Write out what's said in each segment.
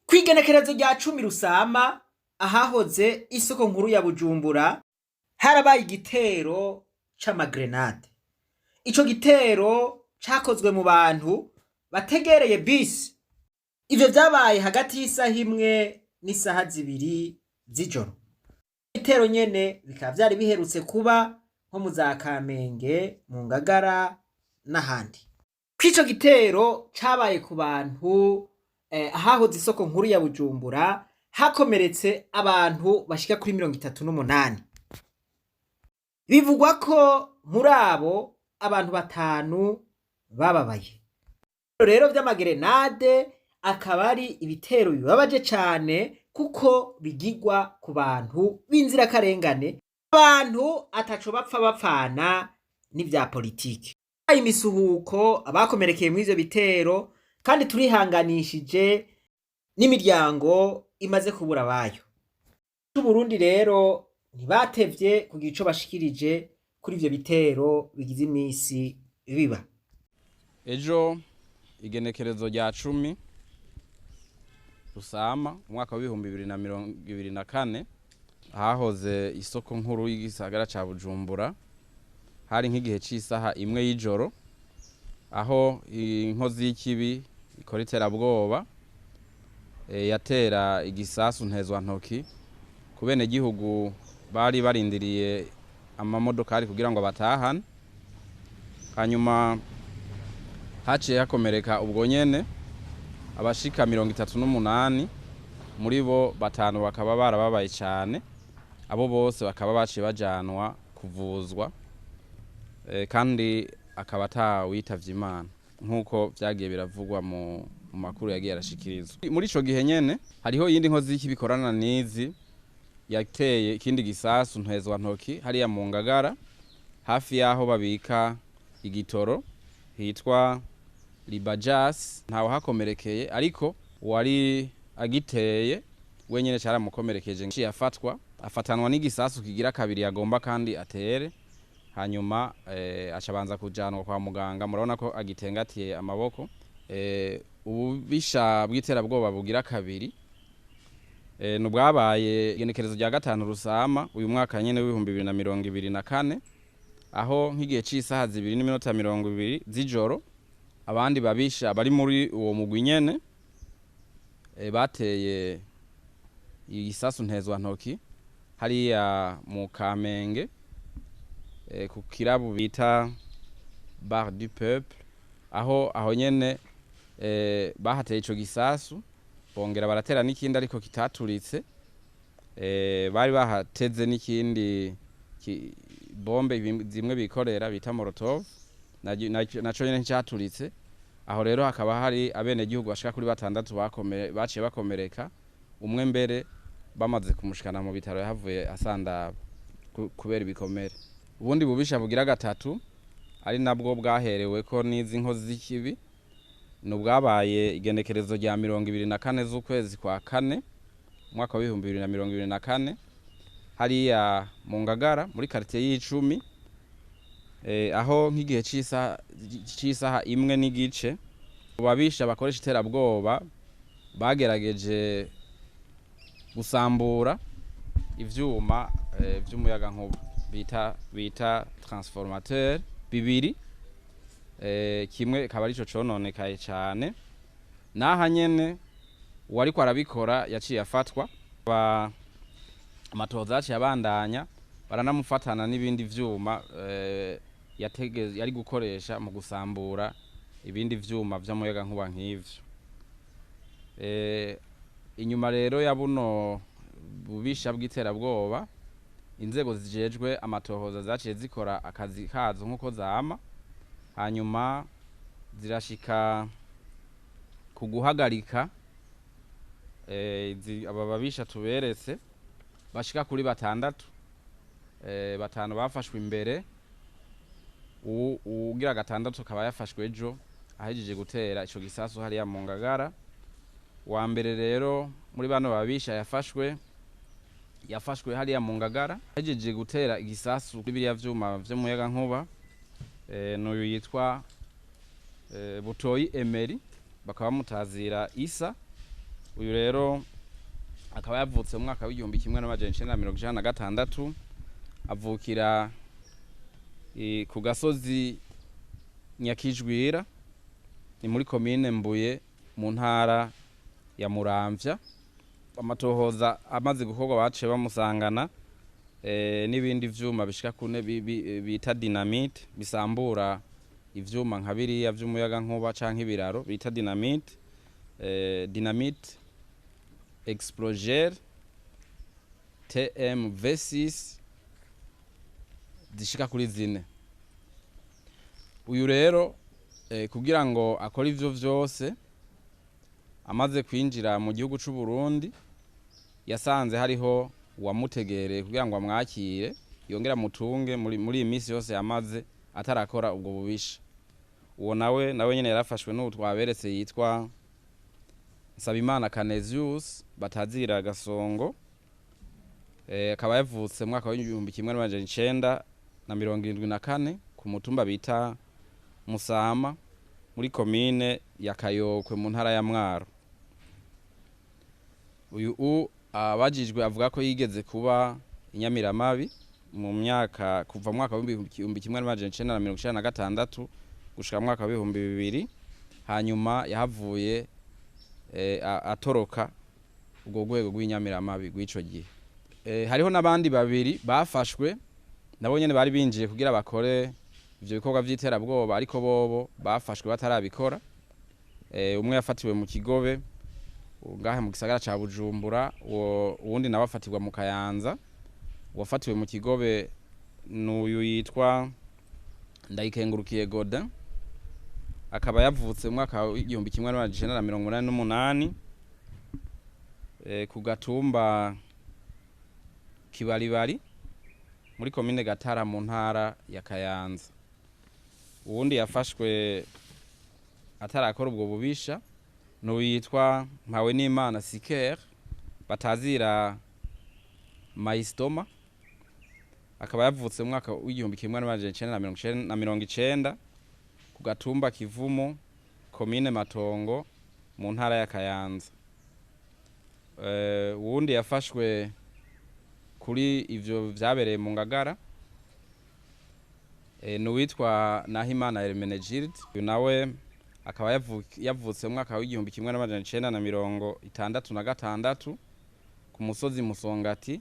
Kw'igenekerezo rya 10 Rusama, ahahoze isoko nkuru ya Bujumbura, harabaye igitero c'amagrenade. Ico gitero cakozwe mu bantu bategereye bisi. Ivyo vyabaye hagati y'isaha 1 n'isaha 2 z'ijoro. Ibitero nyene bikaba vyari biherutse kuba nko mu za Kamenge, mu Ngagara n'ahandi. Kw'ico gitero cabaye ku bantu ahahoze isoko nkuru ya Bujumbura, hakomeretse abantu bashika kuri 38. Bivugwa ko muri abo abantu 5 bababaye. Rero vy'amagerenade akaba ari ibitero bibabaje cane, kuko bigirwa ku bantu b'inzirakarengane, abantu ataco bapfa bapfana n'ivya politike. Imisuhuko abakomerekeye muri ivyo bitero, kandi turihanganishije n'imiryango imaze kubura abayo. Burundi rero ntibatevye kugira ico bashikirije kuri ivyo bitero bigize imisi biba. Ejo igenekerezo rya 10 Rusama umwaka wa 2024, hahoze isoko nkuru y'igisagara ca Bujumbura, hari nk'igihe c'isaha 1 y'ijoro, aho inkozi y'ikibi ikora iterabwoba yatera igisasu ntezwantoki ku benegihugu bari barindiriye amamodokari kugira ngo batahane. Hanyuma haciye hakomereka ubwo nyene abashika 38, muri bo 5 bakaba barababaye cane. Abo bose bakaba baciye bajanwa kuvuzwa, kandi akaba atawitavye Imana nk'uko vyagiye biravugwa mu makuru yagiye arashikirizwa. Muri ico gihe nyene hariho iyindi nkozi y'ikibikorana n'izi yateye ikindi gisasu ntezwantoki hariya mu Ngagara, hafi y'aho babika igitoro hitwa Libajas. Ntawe hakomerekeye, ariko uwari agiteye wenyene caramukomerekeje, yaciye afatwa, afatanwa n'igisasu kigira kabiri yagomba kandi atere. Hanyuma acabanza kujanwa kwa muganga, murabona ko agitengatiye amaboko. Ububisha bw'iterabwoba bugira kabiri nubwabaye igenekerezo rya 5 Rusama uyu mwaka nyene wa 2024, aho nk'igihe c'isaha 2:20 z'ijoro abandi babisha bari muri uwo mugwi nyene bateye igisasu ntezwantoki hariya mu Kamenge, ku kirabu bita Bar du Peuple, aho nyene bahateye ico gisasu, bongera baratera n'ikindi ariko kitaturitse. Bari bahateze n'ikindi bombe zimwe bikorera bita Molotov, naco nyene nticaturitse. Aho rero hakaba hari abenegihugu bashika kuri 6 baciye bakomereka, umwe mbere bamaze kumushikana mu bitaro yahavuye asandaba kubera ibikomere. Ubundi bubisha bugira gatatu, ari nabwo bwaherewe ko n'izi nkozi z'ikibi, nubwabaye igenekerezo rya 24 z'ukwezi kwa kane umwaka wa 2024, hariya mu Ngagara muri quartier y'icumi, aho nk'igihe c'isaha 1:15 babisha bakoresha iterabwoba bagerageje gusambura ivyuma vy'umuyagankuba bita transformateur bibiri, kimwe kaba arico cononekaye cane. Naha nyene uwariko arabikora yaciye afatwa, amatohoza yaciye abandanya, baranamufatana n'ibindi vyuma yari gukoresha mu gusambura ibindi vyuma vy'umuyagankuba nk'ivyo. Inyuma rero ya buno bubisha bw'iterabwoba, inzego zijejwe amatohoza zaciye zikora akazi kazo nk'uko zama, hanyuma zirashika ku guhagarika aba babisha tuberetse bashika kuri 6. 5 bafashwe imbere, uwugira 6 akaba yafashwe ejo ahejeje gutera ico gisasu hariya mu Ngagara. Wa mbere rero muri bano babisha yafashwe hariya mu Ngagara ahejeje gutera igisasu kuri biriya vyuma vy'umuyagankuba, n'uyu yitwa Butoyi Emery, bakaba bamutazira Isa. Uyu rero akaba yavutse mu mwaka w'1996, avukira ku gasozi Nyakijwira, ni muri komine Mbuye mu ntara ya Muramvya. Amatohoza amaze gukorwa baciye bamusangana n'ibindi vyuma bishika kune bita dynamite, bisambura ivyuma nka biriya vy'umuyagankuba canke ibiraro bita dynamite, dynamite explosive TMV6 zishika kuri 4. Uyu rero kugira ngo akore ivyo vyose, amaze kwinjira mu gihugu c'u Burundi yasanze hariho uwamutegereye kugira ngo amwakire yongere amutunge muri iyi minsi yose yamaze atarakora ubwo bubisha. Uwo nawe nyene yarafashwe n'ubu twaberetse yitwa Nsabimana Canesius batazira Gasongo, akaba yavutse mu mwaka w'1974 ku mutumba bita Musama muri komine ya Kayokwe mu ntara ya Mwaro. Uyu abajijwe avuga ko yigeze kuba inyamiramabi mu myaka kuva mu mwaka w'1996 gushika mu mwaka w'2000, hanyuma yahavuye atoroka ubwo rwego rw'inyamiramabi rw'ico gihe. Hariho n'abandi babiri bafashwe nabo nyene bari binjiye kugira bakore ivyo bikorwa vy'iterabwoba, ariko bobo bafashwe batarabikora. Umwe yafatiwe mu Kigobe ngahe mu gisagara ca Bujumbura, uwundi nawe afatirwa mu Kayanza. Uwafatiwe mu Kigobe n'uyu yitwa Ndayikengurukiye Godin, akaba yavutse mu mwaka w'1988 ku gatumba Kibaribari muri komine Gatara mu ntara ya Kayanza. Uwundi yafashwe atarakora ubwo bubisha n'uwitwa Mpawenimana Siker batazira Maistoma, akaba yavutse mu mwaka w'1990 ku gatumba Kivumo komine Matongo mu ntara ya Kayanza. Uwundi yafashwe kuri ivyo vyabereye mu Ngagara n'uwitwa Nahimana Hermenegilde, uyu nawe akaba yavutse mu mwaka w'1966 ku musozi Musongati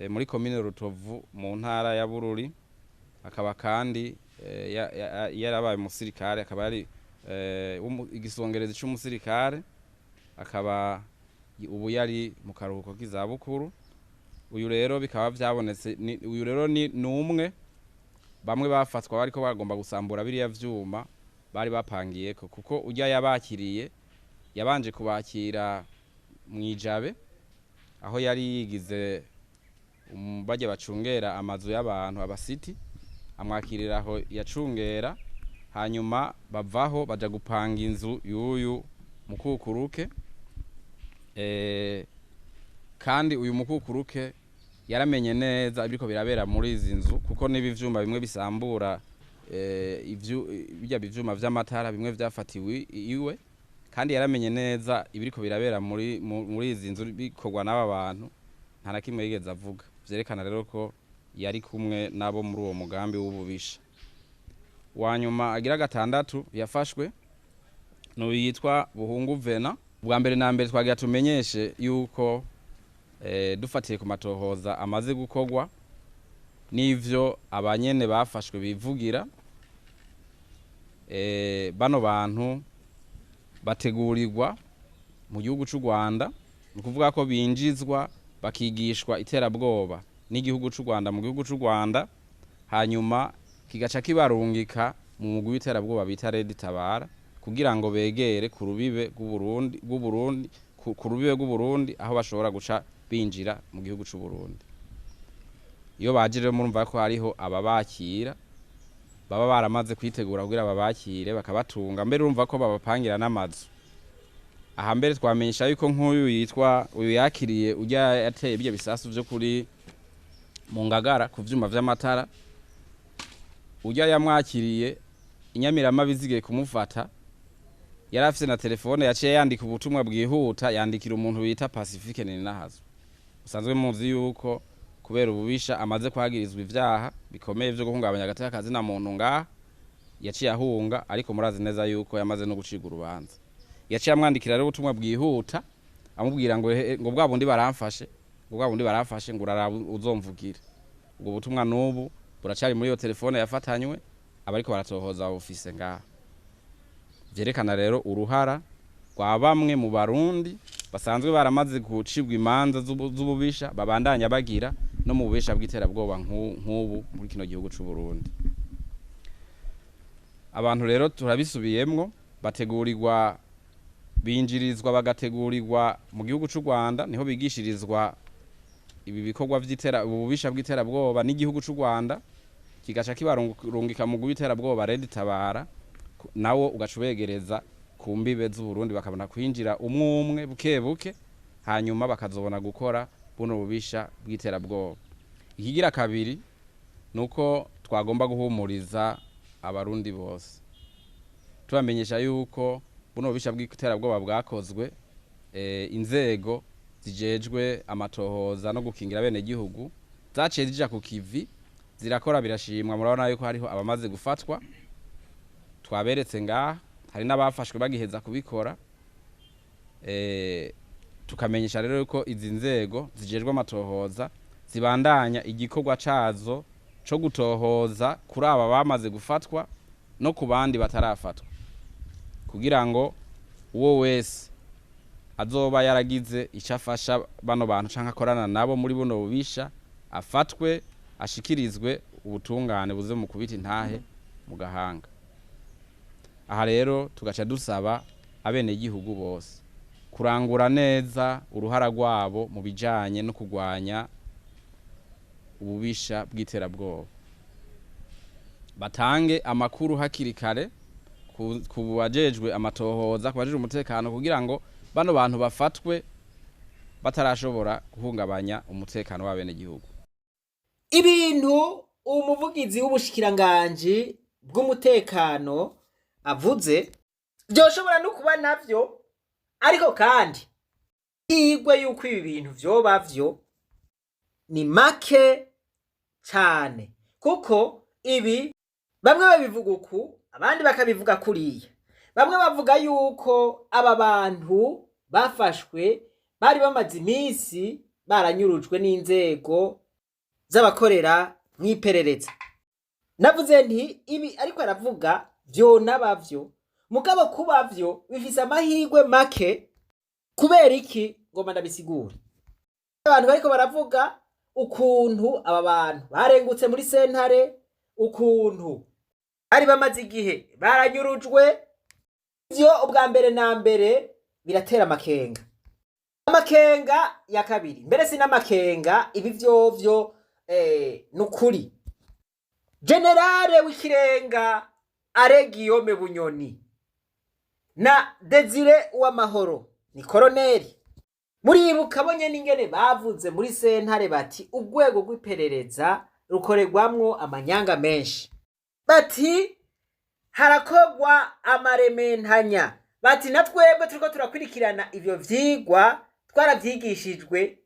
muri komine Rutovu mu ntara ya Bururi, akaba kandi yarabaye umusirikare, akaba yari igisongerezi c'umusirikare, akaba ubu yari mu karuhuko k'izabukuru. Uyu rero bikaba vyabonetse, uyu rero ni numwe bamwe bafatwa bariko bagomba gusambura biriya vyuma bari bapangiyeko, kuko urya yabakiriye yabanje kubakira mwijabe aho yari yigize bajya bacungera amazu y'abantu abasiti, amwakirira aho yacungera, hanyuma bavaho baja gupanga inzu y'uyu mukukuruke. Kandi uyu mukukuruke yaramenye neza ibiriko birabera muri izi nzu, kuko nibi vyuma bimwe bisambura bijya bivyuma vy'amatara bimwe vyafatiwe iwe, kandi yaramenye neza ibiriko birabera muri izi nzu bikorwa n'aba bantu, nta na kimwe yigeze avuga. Vyerekana rero ko yari kumwe nabo muri uwo mugambi w'ububisha. Wa nyuma agira gatandatu yafashwe n'uyitwa Buhungu Vena. Bwa mbere na mbere twagira tumenyeshe yuko dufatiye ku matohoza amaze gukorwa n'ivyo abanyene bafashwe bivugira, bano bantu bategurirwa mu gihugu c'u Rwanda, ni ukuvuga ko binjizwa bakigishwa iterabwoba n'igihugu c'u Rwanda mu gihugu c'u Rwanda, hanyuma kigaca kibarungika mu mugwi w'iterabwoba bita Red Tabara kugira ngo begere ku rubibe rw'Uburundi ku rubibe rw'Uburundi aho bashobora guca binjira mu gihugu c'u Burundi. Iyo baje rero murumva ko hariho ababakira baba baramaze kwitegura kugira babakire bakabatunga, mbere urumva ko babapangira n'amazu. Aha mbere twamenyesha yuko nk'uyu yitwa uyu yakiriye ujya yateye ibyo bisasu vyo kuri mu Ngagara ku vyuma vy'amatara, ujya yamwakiriye inyamirama bizigiye kumufata, Yari afise na telefone, yaciye yandika ubutumwa bwihuta, yandikira umuntu bita Pacifique Nininahazwe, usanzwe muzi yuko kubera ububisha amaze kwagirizwa ivyaha bikomeye vyo guhungabanya agateka kazina muntu ngaha, yaciye ahunga, ariko murazi neza yuko yamaze no gucirwa urubanza. Yaciye amwandikira rero ubutumwa bwihuta, amubwira ngo ngo bwa bundi baramfashe, ngo bwa bundi baramfashe, ngo uraraba uzomvugira. Ubwo butumwa n'ubu buracari muri iyo telefone yafatanywe, abariko baratohoza bufise ngaha. Vyerekana rero uruhara rwa bamwe mu Barundi basanzwe baramaze gucibwa imanza z'ububisha, babandanya bagira no mu bubisha bw'iterabwoba nk'ubu muri kino gihugu c'u Burundi. Abantu rero turabisubiyemwo, bategurirwa, binjirizwa, bagategurirwa mu gihugu c'u Rwanda, niho bigishirizwa ibi bikorwa vy'itera ububisha bw'iterabwoba, n'igihugu c'u Rwanda kigaca kibarungika mu gw'iterabwoba Red Tabara, nawo ugaca ubegereza ku mbibe z'u Burundi, bakabona kwinjira umwe umwe buke buke, hanyuma bakazobona gukora buno bubisha bw'iterabwoba. Ikigira kabiri nuko twagomba guhumuriza Abarundi bose, tubamenyesha yuko buno bubisha bw'iterabwoba bwakozwe, inzego zijejwe amatohoza no gukingira bene gihugu zaciye zija ku kivi, zirakora, birashimwa. Murabona yuko hariho abamaze gufatwa twaberetse ngaha, hari n'abafashwe bagiheza kubikora. Tukamenyesha rero yuko izi nzego zijejwe amatohoza zibandanya igikorwa cazo co gutohoza kuri aba bamaze gufatwa no ku bandi batarafatwa, kugira ngo uwo wese azoba yaragize icyo afasha bano bantu canke akorana nabo muri buno bubisha afatwe, ashikirizwe ubutungane buze mu kubita intahe mu gahanga. Aha rero tugaca dusaba abenegihugu bose kurangura neza uruhara rwabo mu bijanye no kurwanya ububisha bw'iterabwoba, batange amakuru hakiri kare ku bajejwe amatohoza, ku bajejwe umutekano, kugira ngo bano bantu bafatwe batarashobora guhungabanya umutekano w'abenegihugu. Ibintu umuvugizi w'ubushikiranganji bw'umutekano avuze byoshobora no kuba navyo, ariko kandi higwe yuko ibi bintu vyoba vyo ni make cane, kuko ibi bamwe babivuga uku, abandi bakabivuga kuriya. Bamwe bavuga yuko aba bantu bafashwe bari bamaze iminsi baranyurujwe n'inzego z'abakorera mw'iperereza. Navuze nti ibi ariko aravuga vyonaba vyo, mugabo kuba vyo bifise amahirwe make. Kubera iki? Ngomba ndabisigure. Abantu bariko baravuga ukuntu aba bantu barengutse muri sentare, ukuntu bari bamaze igihe baranyurujwe, ivyo ubwa mbere na mbere biratera amakenga. Amakenga ya kabiri, mbere si n'amakenga, ibi vyovyo nukuri. Generale w'ikirenga Alain Guillaume Bunyoni na Desire Uwamahoro ni koroneri, muribuka bo nyene ingene bavuze muri sentare bati urwego rw'iperereza rukorerwamwo amanyanga menshi, bati harakogwa amarementanya, bati na twebwe turiko turakurikirana ivyo vyigwa, twaravyigishijwe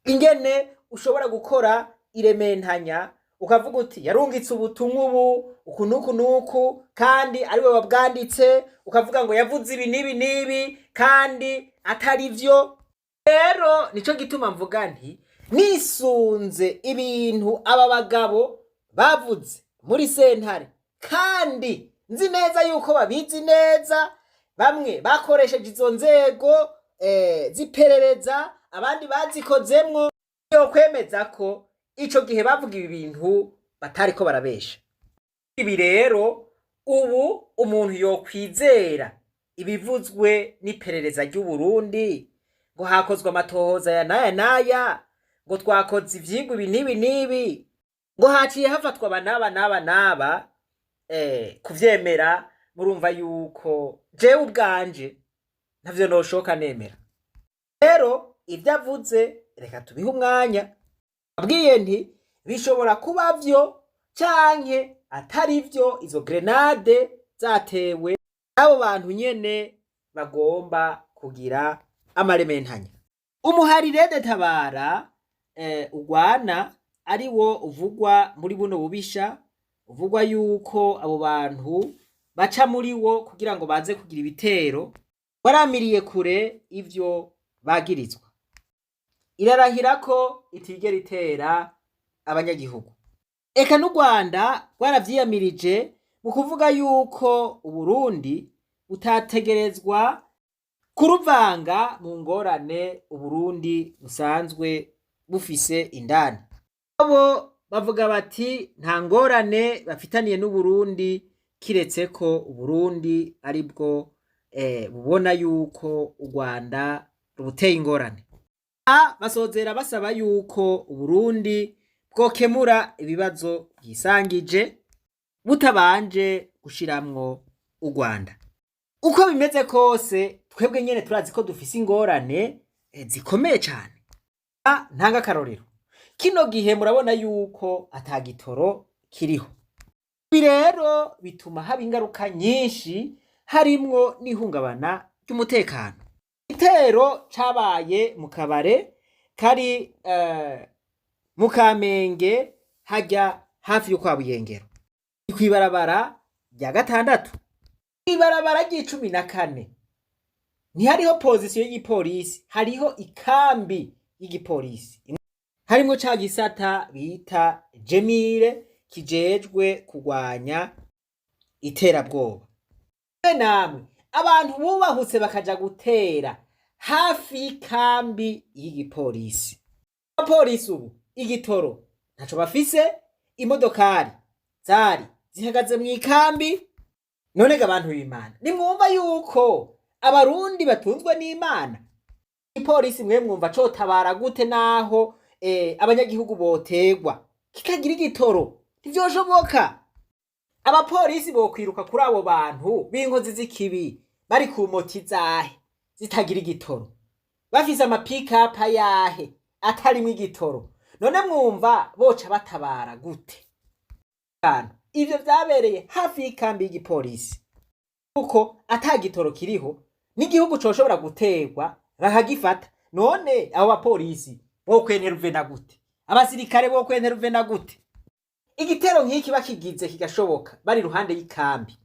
ingene ushobora gukora irementanya, ukavuga uti yarungitse ubutumwa ubu uku n'uku n'uku kandi ariwe wabwanditse, ukavuga ngo yavuze ibi n'ibi n'ibi kandi atari vyo. Rero nico gituma mvuga nti nisunze ibintu aba bagabo bavuze muri sentare, kandi nzi neza yuko babizi neza, bamwe bakoresheje izo nzego z'iperereza, abandi bazikozemwo, yo kwemeza ko ico gihe bavuga ibi bintu batariko barabesha. Ibi rero ubu umuntu yokwizera ibivuzwe n'iperereza ry'u Burundi ngo hakozwe amatohoza ya naya naya, ngo twakoze ivyigwa ibi n'ibi n'ibi, ngo haciye hafatwa aba n'aba n'aba n'aba, kuvyemera murumva yuko jewe ubwanje ntavyo noshoka nemera. Rero ivyo avuze reka tubihe umwanya. Abwiye nti bishobora kuba vyo canke atari vyo, izo grenade zatewe. Abo bantu nyene bagomba kugira amarementanya. Umuhari Red Tabara ugwana ari wo uvugwa muri buno bubisha, uvugwa yuko abo bantu baca muri wo kugira ngo baze kugira ibitero, waramiriye kure ivyo bagirizwa. Irarahira ko itigera itera abanyagihugu. Eka n'u Rwanda rwaravyiyamirije mu kuvuga yuko Uburundi butategerezwa kuruvanga mu ngorane Uburundi busanzwe bufise indani. Bo bavuga bati nta ngorane bafitaniye n'Uburundi kiretse ko Uburundi aribwo bubona yuko u Rwanda rubuteye ingorane. Basozera basaba yuko Uburundi bwokemura ibibazo bwisangije butabanje gushiramwo u Rwanda. Uko bimeze kose twebwe nyene turazi ko dufise ingorane zikomeye cane. Ntanga akarorero. Kino gihe murabona yuko ata gitoro kiriho. Ibi rero bituma haba ingaruka nyinshi harimwo n'ihungabana ry'umutekano. Igitero cabaye mu kabare kari mu Kamenge hajya hafi yo kwa Buyengero. Ni kw'ibarabara rya gatandatu. Ibarabara ry'icumi na kane ntihariho pozisiyo y'igipolisi, hariho ikambi y'igipolisi harimwo ca gisata bita Jemire kijejwe kurwanya iterabwoba. Namwe abantu bubahutse bakaja gutera hafi y'ikambi y'igipolisi. Abapolisi ubu igitoro ntaco bafise, imodokari zari zihagaze mw'ikambi. None ga bantu b'Imana, nimwumva yuko abarundi batunzwe n'Imana? Ipolisi mwe mwumva cotabara gute naho abanyagihugu botegwa kikagira igitoro? Ntivyoshoboka. Abapolisi bokwiruka kuri abo bantu b'inkozi z'ikibi bari ku moti zahe zitagira igitoro, bafise amapikapa yahe atarimwo igitoro? None mwumva boca batabara gute? Ivyo vyabereye hafi y'ikambi y'igipolisi, kuko ata gitoro kiriho n'igihugu coshobora guterwa bakagifata. None abo bapolisi bokwenteruvena gute? Abasirikare bokwenteruvena gute? Igitero nk'iki bakigize kigashoboka bari iruhande y'ikambi,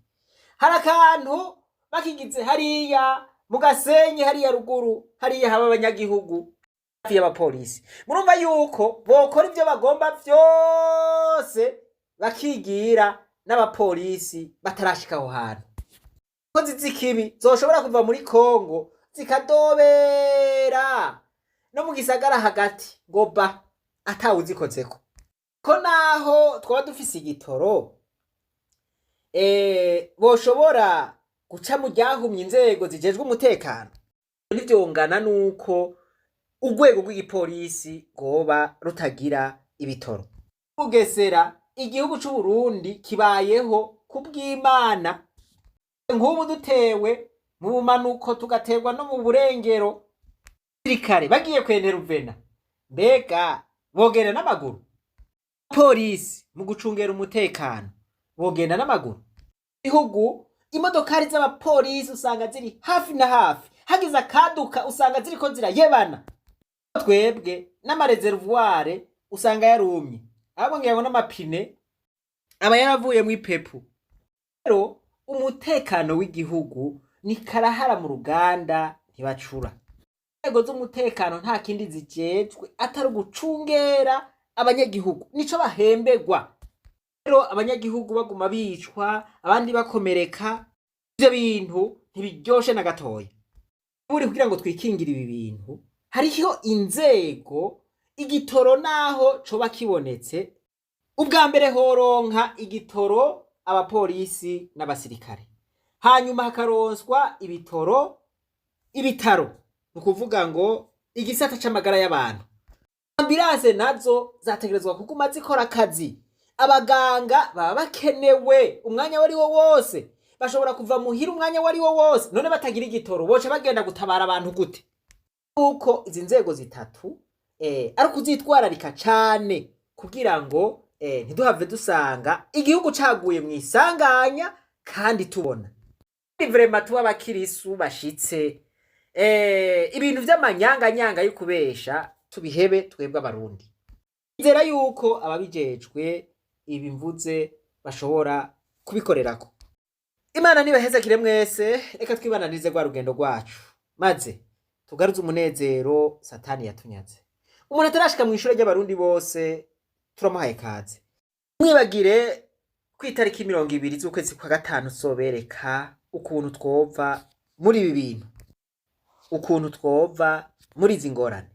hari akantu bakigize hariya mu Gasenyi, hariya ruguru, hariya haba abanyagihugu hafi y'abapolisi, murumva yuko bokora ivyo bagomba vyose bakigira n'abapolisi batarashika aho hantu. Inkozi z'ikibi zoshobora kuva muri Kongo zikadobera no mu gisagara hagati ngo ba atawuzikozeko. Ko naho twaba dufise igitoro, boshobora guca mu ryahumye inzego zijejwe umutekano, ntivyongana nuko urwego rw'igipolisi rwoba rutagira ibitoro. Bugesera, igihugu c'Uburundi kibayeho kubw'Imana. Nk'ubu dutewe mu bumanuko tugaterwa no mu burengero, sirikare bagiye kwenteruvena, mbega bogenda n'amaguru? Polisi mu gucungera umutekano bogenda n'amaguru? Ihugu imodokari z'abapolisi usanga ziri hafi na hafi, hagize akaduka usanga ziriko zirayebana. Twebwe n'amarezervuware usanga yarumye, ahubwo ngira ngo n'amapine aba yaravuyemwo ipepu. Rero umutekano w'igihugu ni karahara mu ruganda ntibacura. Inzego z'umutekano nta kindi zijejwe atari ugucungera abanyagihugu, nico bahemberwa. Rero abanyagihugu baguma bicwa, abandi bakomereka, ivyo bintu ntibiryoshe na gatoya. Buri kugira ngo twikingire ibi bintu, hariho inzego. Igitoro naho coba kibonetse, ubwa mbere horonka igitoro abapolisi n'abasirikare, hanyuma hakaronswa ibitoro ibitaro, ni ukuvuga ngo igisata c'amagara y'abantu. Ambulance nazo zategerezwa kuguma zikora akazi, abaganga baba bakenewe umwanya wari wo wose, bashobora kuva muhira umwanya wari wo wose. None batagira igitoro boca bagenda gutabara abantu gute? Kuko izi nzego zitatu ari ukuzitwararika cane kugira ngo ntiduhave dusanga igihugu caguye mw'isanganya kandi tubona. Vraiment tuba abakirisu bashitse. Ibintu vy'amanyanganyanga yo kubesha tubihebe twebwe Abarundi. Nizera yuko ababijejwe ibi mvuze bashobora kubikorerako. Imana nibahezagire mwese, reka twibananize rwa rugendo rwacu, maze tugaruze umunezero Satani yatunyaze. Umuntu atarashika mw'ishure ry'Abarundi bose turamuhaye kaze. Mwibagire ku itariki 20 z'ukwezi kwa gatanu sobereka ukuntu twova muri ibi bintu, ukuntu twova muri izi ngorane.